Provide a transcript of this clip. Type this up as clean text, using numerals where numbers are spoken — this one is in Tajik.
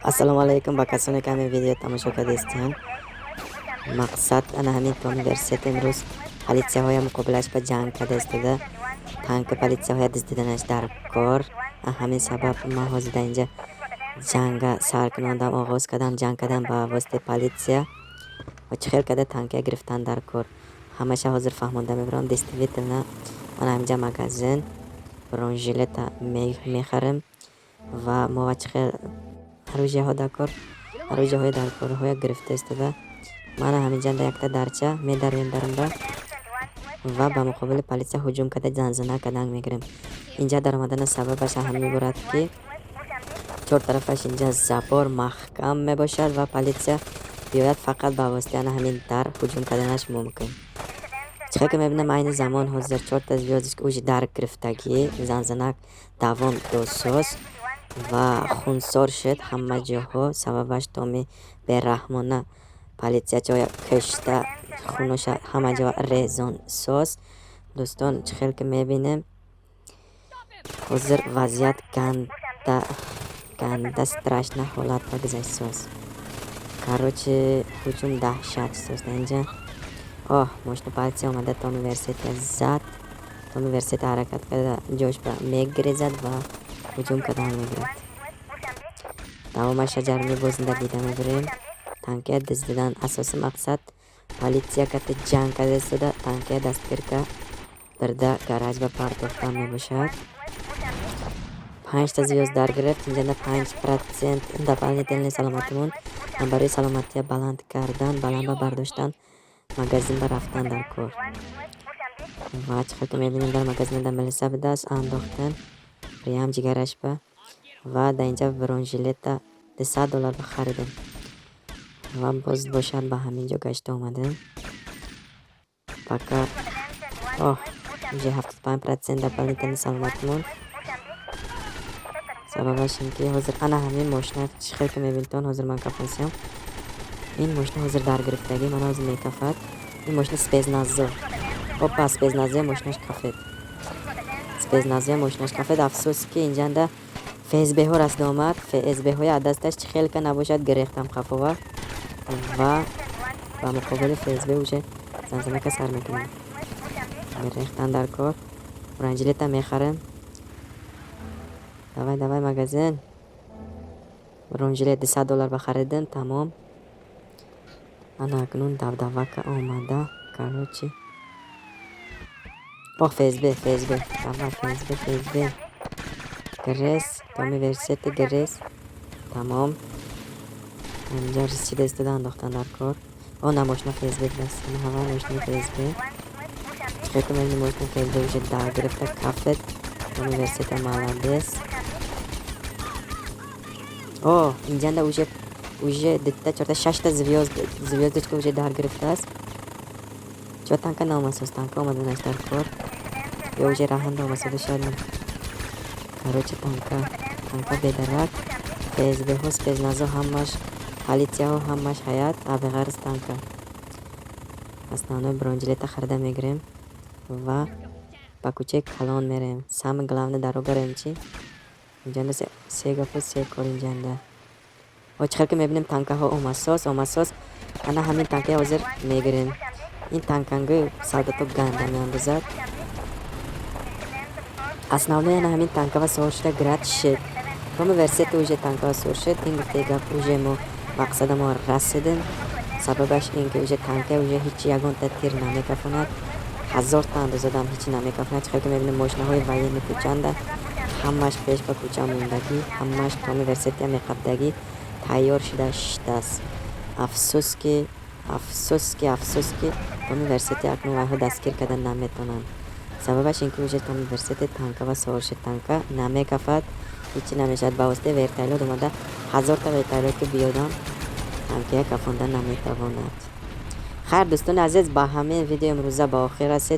Ассалому алайкум ба касоне, ки ҳамин видео тамошо кардастиянд. Мақсад ана ҳамин то университет имрӯз политсияҳоя муқобилаш ба ҷанг карда истода, танки политсияҳоя дуздиданаш дар кор. Ҳамин сабаб ман ҳозир дар инҷа ҷанга сар кунондам, оғоз кардам ҷанг кардан ба воситаи политсия ва чӣ хел карда танкия гирифтан дар кор. Ҳамаша ҳозир фаҳмонда мебарам. Действительно, ман ҳаминҷа магазин бронежилета мехарем ва мо ва чӣ хел оружияҳо дар кор, оружияҳои дар корҳоя гирифта истода. Мана ҳаминҷа якта дарча медароем дарунба ва ба муқобили политсия ҳуҷум карда, занзана кардан мегирем. Инҷа даромадана сабабаш ҳамин меборад, ки чор тарафаш инҷа забор маҳкам мебошад ва политсия биёяд, фақат ба воситаи ана ҳамин дар ҳуҷум карданаш мумкин. Чӣ хел ки мебинам, айни замон ҳозир чорта звёздочка уже дар гирифтагӣ, занзанак давом досоз ва хунсор шуд ҳама ҷоҳо. Сабабаш томи бераҳмона политсиячиҳоя кушта, хуноша ҳама ҷо резонсоз. Дӯстон, чӣ хел ки мебинем, ҳозир вазъият ганда ганда, страшно ҳолат ба гузаштсоз. Короче, ҳуҷум даҳшат соз дар инҷа. Оҳ, мошини политсия омада, то университета зад, то университета ҳаракат карда, ҷош ба мегирезад ва ҳуҷум кардан мегирад. Давомаша ҷармӣ боз зинда дида мебарем. Танкия дуздидан асосӣ мақсад, политсия кати ҷанг карда истода, танкия дастгир бирда гараж ба партохтан мебошад. Панҷта звёзд дар гирифт. Инҷа 5% дополнительный саломатимон. Барои саломатия баланд кардан, баланд ба бардоштан, магазин ба рафтан дар кор. Ва чӣ хел ки мебинем, дар магазина дар милиса будааст, андохтан прям ҷигараш ба. Ва дар инҷа бронежилета 200 доллар ба харидем ва боз бошад, ба ҳамин ҷо гашта омадем. Пока, оҳ, уже 75% дополнительный саломатимон. Сабабаш ин ки ҳозир ана ҳамин мошина, чӣ хел ки мебинедтон, ҳозир ман кафонсиям. Ин мошина ҳозир дар гирифтагӣ, мана ҳозир мекафад. Ин мошина спецназо, опа, спецназоя мошинаш кафед, спецназоя мошинаш кафед. Афсӯс, ки инҷанда ФСБҳо расида омад. ФСБҳои аз дасташ чӣ хел ка набошад, гирехтам қафова ва ба муқобили ФСБ уже занзанака сар мекунем. Гирехтан дар кор, бронежилета мехарем. Давай, давай, магазин, бронежилет 200 доллар ба харидем, тамом. Ана акнун давдавака омада. Короче, ох, ФСБ, ФСБ, давай, ФСБ, ФСБ, гирез, томи версияти гирез, тамом. Инҷа расида истода, андохтан дар кор. О, на, мошина ФСБ будааст, ҳава мошини ФСБ. Чӣ хел ки мебинем, мошини ФСБ уже дар гирифта, кафед университета, молодец. О, инҷанда уже дитта, чорта, шашта звёздочка уже дар гирифтааст. Чо танка наомадсоз? Танка омаданаш дар кор ё уже раҳанда омадсода шояд. Короче, танка, танка бедарак, ФСБҳо, спецназо ҳамаш, политсияҳо ҳамаш ҳаят, абеғарз танка. Основной бронежилета харида мегирем ва ба кӯчаи калон мерем, самый главный дорога рем. Чӣ инҷанда се гапу се кор инҷанда. О, чӣ хел ки мебинем, танкаҳо омадсоз, омадсоз. Ана ҳамин танкаи ҳозир мегирем. Ин танкангӯи солдато ганда меандозад. Основной ана ҳамин танкава савор шуда град шид. Томи версияти уже танкава савор шуд. Ин гуфтаи гап, уже мо мақсадамо расидем. Сабабаш ин ки уже танка уже ҳеҷ ягонта тир намекафонад, ҳазорта андозадам, ҳеҷ намекафонад. Чӣ хел ки мебинем, мошинаҳои военный кӯчанда ҳамаш пеш ба кӯча мондагӣ, ҳамаш томи версетия меқабдагӣ, тайёр шуда шиштааст. Афсӯс ки, афсӯс ки, афсӯс ки томи версети акнун вайҳо дастгир карда наметавонанд. Сабабаш ин ки уже томи версети танкава савор шуд, танка намекафад, ҳечи намешавад. Ба воситаи вертолёт омада, ҳазорта вертолёт ки биёдам, танкия кафонда наметавонад. Хайр, дӯстони азиз, ба ҳамин видео имрӯза ба охир расид.